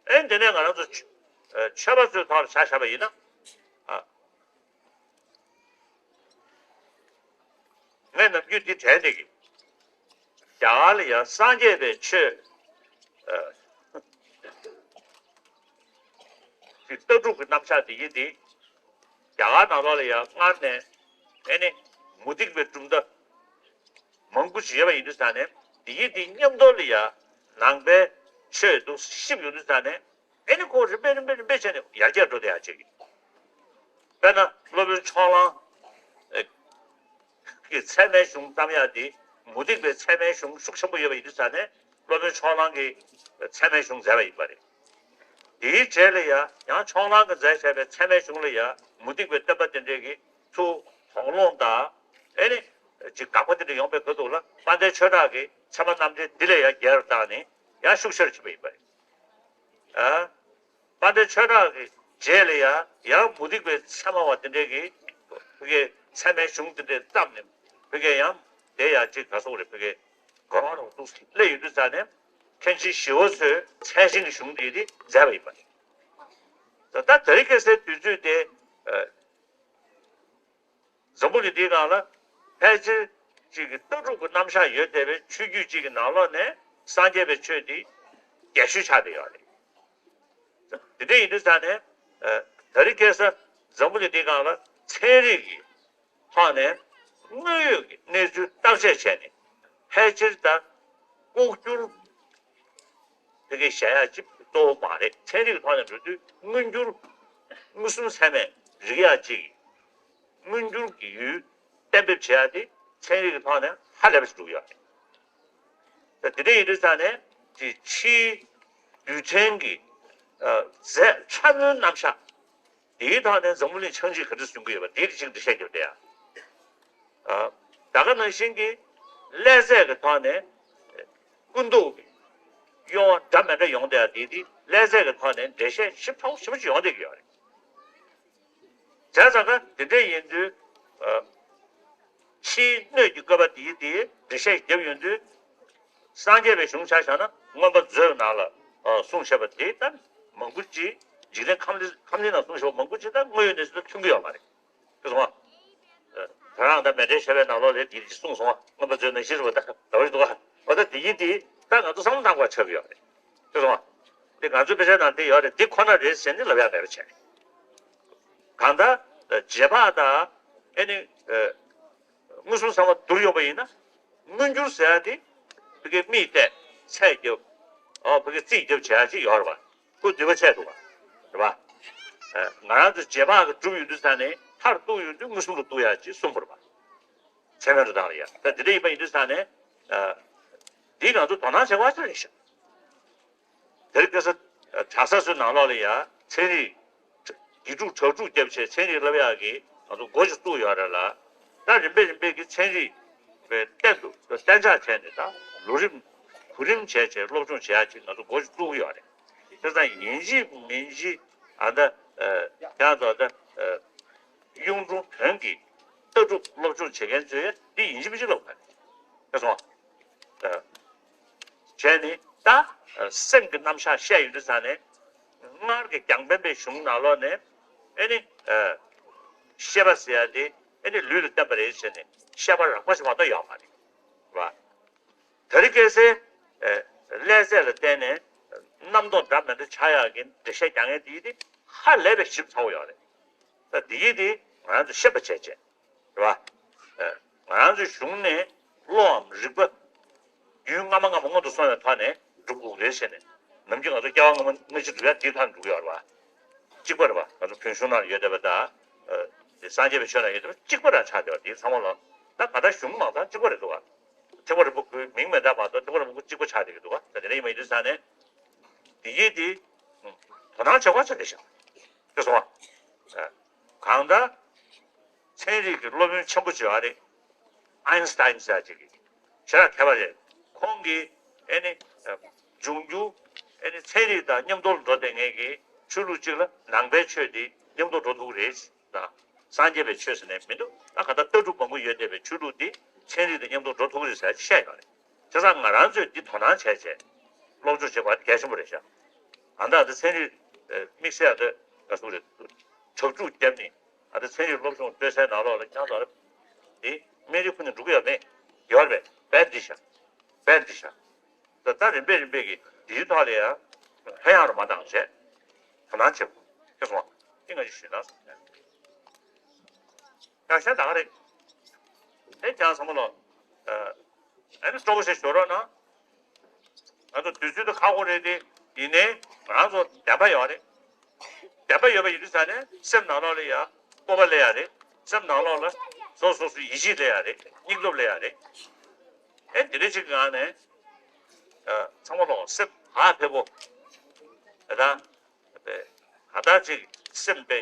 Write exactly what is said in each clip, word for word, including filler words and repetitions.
ཨེ་འདི་ནས་ང་རང་ཚོ་ཆོས་པ་ཚོའི་ཐོག་ལ་ཆ་བཞག་པ་ཡིན་ན། ངས་ནམ་རྒྱུན་འདི་དྲན་བསྡད་ཀྱི། རྒྱ་གར་ལ་ཡང་སངས་རྒྱས་པའི་ཆོས་ཀྱི་ལྟ་གྲུབ་ཀྱི་རྣམ་གཞག་འདི་ཡིན་ཏེ། རྒྱ་གར་ནང་ལོགས་ལ་ཡང་སྔར་ནས་ཨེ་ནི་མུ་སྟེགས་པའི་གྲུབ་མཐའ་མང་པོ་ཞིག་ཡོད་པ་ཡིན་དུས་ཙང་ནས། འདི་ཡིན་འདི་མཉམ་དུ་ལ་ཡང་ནང་པའི་ཆོས་དུ་གཤིབ་ཡོང་དུས་ཙང་ནས། ཨེ་ནི་ཁོ་རིམ་པས་རིམ་པས་རིམ་པས་བྱས་ནས་ཡར་རྒྱས་འགྲོ་བསྡད་ཡག་ཅིག་དཔེར་ན་སློབ་དཔོན་ཕྱོགས་གླང་གི་ཚད་མའི་གཞུང་བརྩམས་ཡག་དེ། མུ་སྟེགས་པའི་ཚད་མའི་གཞུང་ཤུགས་ཆེན་པོ་ཡོད་པ་ཡིན་དུས་ཙང་ནས། སློབ་དཔོན་ཕྱོགས་གླང་གིས་ཚད་མའི་གཞུང་མཛད་པ་ཡིན་པ་རེད། དེའི་རྗེས་ལ་ཡང་ཡང་ཕྱོགས་གླང་གིས་མཛད་བྱས་པའི་ཚད་མའི་གཞུང་ལ་ཡང་མུ་སྟེགས་པའི་བསྟན་པ་དེ་འདྲས་ཀྱི་ཚུར་དོགས་སློང་དང་། ཨེ་ནི་ཅིག་དགག་པ་དེ་འདྲ་ཡོང་པའི་ཁ་ཐུག་ལ་དཔལ་ལྡན་ཆོས་གྲགས་ཀྱིས་ཚད་མ་རྣམ་འགྲེལ་འདི་ལས་ཡང་རྒྱས་པར་བཏང་ནས་ཡང་ཤུགས་ཆེ་རུ་ཕྱིན་པ་ཡིན་པ་རེད། ཨ། དཔལ་ལྡན་ཆོས་གྲགས་ཀྱི་རྗེས་ལ་ཡང་ཡང་མུ་སྟེགས་པའི་ཚད་མ་བ་དེ་འདྲས་ཀྱིས་ཕ་གིའི་ཚད་མའི་གཞུང་དེ་འདྲས་བརྩམས་ནས། ཕ་གིའི་ཡང་དེ་ཡང་ཅིག་ག་སོགས་རེད། ཕ་གིའི་གོ་བ་རོགས་འདུག་སླེབས་ཡོང་དུས་ཙང་ནས། མཁན་ཆེན་ཞི་བ་འཚོས་ཚད་ཆེན་གྱི་གཞུང་དེ་དེ་མཛད་པ་ཡིན་པ་རེད། ད་ད་རེས་ཁ་སང་དུས་ཚོད་དེ། ཨ། འཛམ་བུ་གླིང་འདིའི་སྒང་ལ་ཕལ་ཆེར་གཅིག་གི་ལྟ་གྲུབ་ཀྱི་རྣམ་གཞག་ཡོད་བསྡད་པའི་ཆོས་བརྒྱུད་གཅིག་གི་ནང་ལོགས་ནས་སངས་རྒྱས་པའི་ཆོས་འདི་རྒྱས་ཤོས་ཆགས་བསྡད་ཡོད་རེད། དེ་འདྲ་ཡིན་དུས་ཙང་ནས། ཨ། ད་རེས་ཁ་སང་འཛམ་བུ་གླིང་འདིའི་སྒང་ལ་ཚན་རིག་གི་ཐོག་ནས་དངོས་ཡོད་ཀྱི་གནས་ཚུལ་བརྟག་དཔྱད་བྱས་ནས། ཕལ་ཆེར་ད་ལྐོག་གྱུར་ཕ་གིའི་བཞག་ཡག་ཅིག་གཙོ་བོ་མ་རེད། ཚན་རིག་གི་ཐོག་ནས་འགྲོ་དུས་མངོན་གྱུར་མངོན་སུམ་ཚད་མས་རིག་ཡག་ཅིག་མངོན་གྱུར་གྱི་ཡུལ་གཏན་འབེབས་བྱེད་ཡག་དེ་ཚན་རིག་གི་ཐོག་ནས་ཧ་ལས་པ་ཞིག་འགྲོ་གི་ཡོད་རེད། ད་དེ་འདྲ་ཡིན་དུས་ཙང་ནས་དེ་ཕྱིའི་རྡུལ་ཕྲན་གྱི། ཨ། རྫས་ཕྲ་མོའི་རྣམ་གཞག་དེའི་ཐོག་ནས་འཛམ་བུ་གླིང་ཆགས་འཇིག་ག་འདྲ་བྱུང་གི་ཡོད་པ་དེའི་གཅིག་འགྲེལ་བཤད་རྒྱབ་བསྡད་ཡ། ཨ། ད་ག་ནང་བཞིན་གྱི་ཀླད་རྫས་ཀྱི་ཐོག་ནས་སྐུ་མདོག་གི་གཡོ་བ་འདྲ་མི་འདྲ་ཡོང་བསྡད་ཡ་དེ་དེ་ཀླད་རྫས་ཀྱི་ཐོག་ནས་འགྲེལ་བཤད་ཞིབ་ཕྲ་བོ་ཞེ་པོ་ཅིག་ཡོང་བསྡད་ཀྱི་ཡོད་རེད། བྱས་ཙང་ཀ་དེ་འདྲ་ཡིན་དུས། ཨ། ཕྱིའི་སྣོད་ཀྱི་བཀོད་པ་དེའི་དེའི་འགྲེལ་བཤད་བརྒྱབ་ཡོང་དུས། སངས་རྒྱས་པའི་གཞུང་ཆ་བཞག་ན་མངོན་པ་མཛོད་ནང་ལ། ཨ། གསུངས་བཞག་པ་དེ་ལྟར་མང་པོ་ཅིག་འཇིག་རྟེན་ཁམས་གླིང་ཁམས་གླིང་ནང་གསུངས་བཞག་པ་མང་པོ་ཅིག་ད་དངོས་ཡོད་གནས་ཚུལ་དང་མཐུན་གྱི་ཡོད་མ་རེད། དེ་སོང་ང་། ཨ། ད་རང་ད་མཎྜལ་བཤད་པའི་ནང་ལོགས་ལ་དེ་གསུངས་སོང་ང་། མངོན་པ་མཛོད་ནང་བཞིན་རེད་པ། ད་ལབ་ཡོད་འདུག་ག་འོ་ད་དེ་ཡིན་དེ་ད་ང་ཚོ་བསམ་བློ་བཏང་དགོས་ཆགས་ཀྱི་ཡོད་རེད། དེ་སོང་ང་། དེ་ང་ཚོའི་དཔེ་ཆ་ནང་དེ་ཡོད་རེད། དེ་ཁོ་ན་རེད་ཟེར་ནས་ལབ་ཡག་མེད་པ་བྱས། གང་ལྟར་རྗེས་དཔག་དང་། ཨེ་ནི། ཨ། མངོན་སུམ་ཚང་མ་བསྡུར་ཡོང་པ་ཡིན་ན། མངོན་གྱུར་ཟེར་ཡ་དེ་ཕ་གིའི་མིག་བལྟས་ཚད་རྒྱབ། ཨོ། ཕ་གིའི་རྩིས་རྒྱབ་བྱེད་ཡ་ཅིག་ཡོད་རེད་པ། ཁོ་མདུད་པ་ཆད་འདུག་པ། རེད་པ། ཨ། ང་རང་ཚོ་རྗེས་དཔག་གི་གྲུབ་ཡོང་དུས་ཙང་ནས་མཐར་གཏུགས་ཡོང་དུས་མངོན་སུམ་ལ་གཏུགས་ཡ་ཅིག་གསུངས་པ་རེད་པ། ཚད་མའི་འགྲོ་སྟངས་ལ་ཡ། ད་དེ་འདྲ་ཡིན་པ་ཡིན་དུས་ཙང་ནས། ཨ། འདི་ང་ཚོ་དོ་སྣང་བྱེད་དགོས་ཅིག་རེད་ཤག་དེ་རིང་ཁ་སང་གྲྭ་ས་ཚོའི་ནང་ལོགས་ལ་ཡ་ཚན་རིག་དགེ་ཕྲུག་གྲྭ་ཕྲུག་བརྒྱབ་བྱས་ཚན་རིག་བསླབ་ཡག་གི་ང་ཚོ་འགོ་ཅིག་བཙུགས་ཡོད་རེད་ལ། ད་རིམ་པས་རིམ་པས་ཀྱི་ཚན་རིག་པའི་སྟེང་དུ་གཏན་འཇགས་བྱས་ནས་ད་ལོ་རིམ་གོ་རིམ་བྱས་བྱས་སློབ་སྦྱོང་བྱེད་ཡག་ཅིག་ང་ཚོ་འགོ་ཅིག་བཙུགས་ཀྱི་ཡོད་རེད། དེ་ཙང་ཡིན་གཅིག་མིན་གཅིག་ཨ་ད། ཨ། ཡང་ད་ད། ཨ། གཡུང་དྲུང་བོན་གྱི་ལྟ་གྲུབ་སློབ་སྦྱོང་བྱེད་མཁན་ཚོས་འདི་ཡིན་གཅིག་མིན་གཅིག་ལབ་དགོས་རེད། ཤེས་སོང་ཨ། བྱས་ནས་ད་སེམས་ཀྱི་རྣམ་གཞག་བཤད་ཡོང་དུས་ཙང་ནས། སྔར་གྱི་རྒྱང་འཕེན་པའི་གཞུང་ནང་ལོགས་ནས། ཨེ་ནི། ཤེས་པ་ཟེར་ཡ་དེ་ཨེ་ནི་ལུས་ལ་བརྟེན་པ་རེད་ཟེར་ནས་ཤེས་པ་རགས་པ་ཞིག་མ་གཏོགས་ཡོད་མ་རེད། རེད་པ། ད་རེས་ཁ་སང་། ཨེ། ཀླད་རྫས་ལ་བརྟེན་ནས་རྣམ་རྟོག་འདྲ་མི་འདྲ་ཆགས་ཡག་གི་འགྲེལ་བཤད་རྒྱག་མཁན་དེ་ཡིན་དེ་ཧ་ལས་པའི་ཞིབ་ཚགས་པོ་ཡོད་རེད། ད་དེ་ཡིན་དེ་ང་རང་ཚོ་ཤེས་པ་བྱས་བྱས། རེད་པ། ཨ། ང་རང་ཚོའི་གཞུང་ནས་བློའམ་རིག་པ་རྒྱུན་སྔ་མ་སྔ་མ་སྔོན་དུ་སོང་བའི་ཐོག་ནས་སྒྲུབ་དགོས་རེད་ཟེར་ནས། ནམ་རྒྱུན་ང་ཚོ་སྐྱེ་བ་སྔ་མ་སྔ་ཕྱི་སྒྲུབ་ཡ་དེའི་ཐོག་ནས་སྒྲུབ་ཀྱི་ཡོད་རེད་པ། གཅིག་པ་རེད་པ། ང་ཚོ་བོན་གཞུང་ནང་ཡོད་བསྡད་པ་དང་། ཨ། དེ་སངས་རྒྱས་པའི་ཆོས་ནང་ཡོད་བསྡད་པ་གཅིག་པ་རང་ཆགས་བསྡད་པ་དེ་ཚང་མ་ལ། ད་ག་ད་གཞུང་མང་ཚང་གཅིག་པ་རེད་འདུག་ག་ཐེག་པ་རིམ་པ་དགུའི་མིང་མི་འདྲ་མ་གཏོགས་ཐེག་པ་རིམ་པ་དགུ་གཅིག་པ་ཆགས་བསྡད་ཀྱི་འདུག་ག་ད་དེ་འདྲ་ཡིན་པ་ཡིན་དུས་ཙང་ནས། དེ་ཡིན་དེ། དོ་སྣང་བྱེད་དགོས་ཚོད་རེད་ཤག་ཤེས་སོང་ཨ། གང་ལྟར། ཚན་རིག་གི་སློབ་དཔོན་ཆེན་པོ་ཅིག་ཡོད་རེད། ཨའིན་སི་ཏཱིན་ཟེར་ཅིག་གིས། ཞེ་དྲག་མཁས་པ་རེད། ཁོང་གིས་ཨེ་ནི། འབྱུང་འགྱུར། ཨེ་ནི་ཚན་རིག་དང་མཉམ་དུ་འགྲོ་བསྡད་མཁན་གྱི་ཆོས་ལུགས་གཅིག་ལ་ནང་པའི་ཆོས་དེ་མཉམ་དུ་འགྲོ་ཐུབ་ཀྱི་རེད་དང་། སངས་རྒྱས་པའི་ཆོས་ཟེར་ནས་མི་འདུག་ད་ག་ད་ལྟ་གྲུབ་མང་པོ་ཡོད་བསྡད་པའི་ཆོས་ལུགས་འདི་ཚན་རིག་དང་མཉམ་དུ་འགྲོ་ཐུབ་ཀྱི་རེད་ཟེར་བཤད་ཡོད་རེད། བྱས་ཙང་ང་རང་ཚོས་འདི་དོ་སྣང་བྱས་བྱས། སློབ་སྦྱོང་བྱེད་དགོས་པ་དེ་གལ་ཆེན་པོ་རེད་ཤག་ཨ་ད་ཨ་ད་ཚན་རིག་དམིགས་བསལ་ཨ་ད་ག་སུ་རེད། དྲག་སྤྱོད་བརྒྱབ་ནས་ཨ་ད་ཚན་རིག་སློབ་སྦྱོང་སྤྲོད་སའི་ནང་ལོགས་ལ་ཀྱང་ད་དེ་སྨན་རིགས་ཁོ་ནས་འགྲོ་གི་ཡོད་མེད། ཡོད་རེད་པས། དཔེ་འདི་ཤ། དཔེ་འདི་ཤ། ད་ལྟ་རིམ་པས་རིམ་པས་ཀྱི་འདིའི་ཐོག་ལ་ཡང་ཧ་ཡང་རུ་མ་བཏང་བྱས། དོ་སྣང་བྱེད་དགོས་ཤེས་སོང་། ཨེ་ང་ཅིག་ཞུས་ན། ཡང་གཞན་ད་ག་རེད། དེ་ཀྱང་བསམ་བློ། ཨ་ནི་སྤྲོ་པོ་ཞིག་ཞོར་རོགས་གནང་། ང་ཚོ་དུས་ཚོད་དུ་ཁག་པོ་རེད་དེ། ཡིན་ནའི་ང་ཚོ་བདེན་པ་ཡོད་རེད། བདེན་པ་ཡོད་པ་ཡིན་དུས་ཙང་ནས་སེམས་ནང་ལོགས་ལ་ཡ་སྤོབས་པ་སླེབས་ཡ་རེད། སེམས་ནང་ལོགས་ལ་སོ་སོ་སོ་ཡིད་ཆེས་སླེབས་ཡ་རེད། སྙིང་སྟོབས་སླེབས་ཡ་རེད། ཨེ་འདི་འདྲ་ཅིག་གི་ངང་ནས་ཚང་མ་ལོག་སེམས་ཧ་ཕེ་པོ། ད་ད་ད་ཅིག་སེམས་པའི་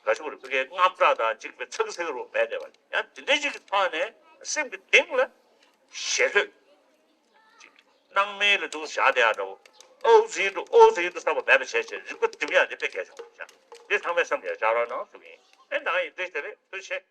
ག་ཅིག་རེད། ཕ་གིའི་དངངས་སྐྲག་དང་ཅིག་པའི་ཚ་གི་ཚ་གི་རུ་མེད་བསྡད་པ། ཡང་འདི་འདྲ་ཅིག་གི་ཐོག་ནས་སེམས་ཀྱི་གཏིང་ལ་ཞེ་ལྷོད་ཅིག་སྣང་མེད་ལ་འདུག་བཞག་བསྡད་ཡ་འདྲ་བོ། ཨོ་ཟིན་འགྲོ་ཨོ་ཟིན་འགྲོ་བསམ་པ་མེད་པ་བྱས་བྱས་རིག་པ་སྒྲིམ་ཡ་འདི་དཔེ་གལ་ཆེན་པོ་རེད་ཤག་འདི་ཚང་མས་བསམ་ཡ་བཞག་རོགས་གནང་ཞུ་གི་ཡིན། ཨེ་ད་ཡིན་འདི་ཞེ་རེད། ཐུགས་རྗེ་ཆེ།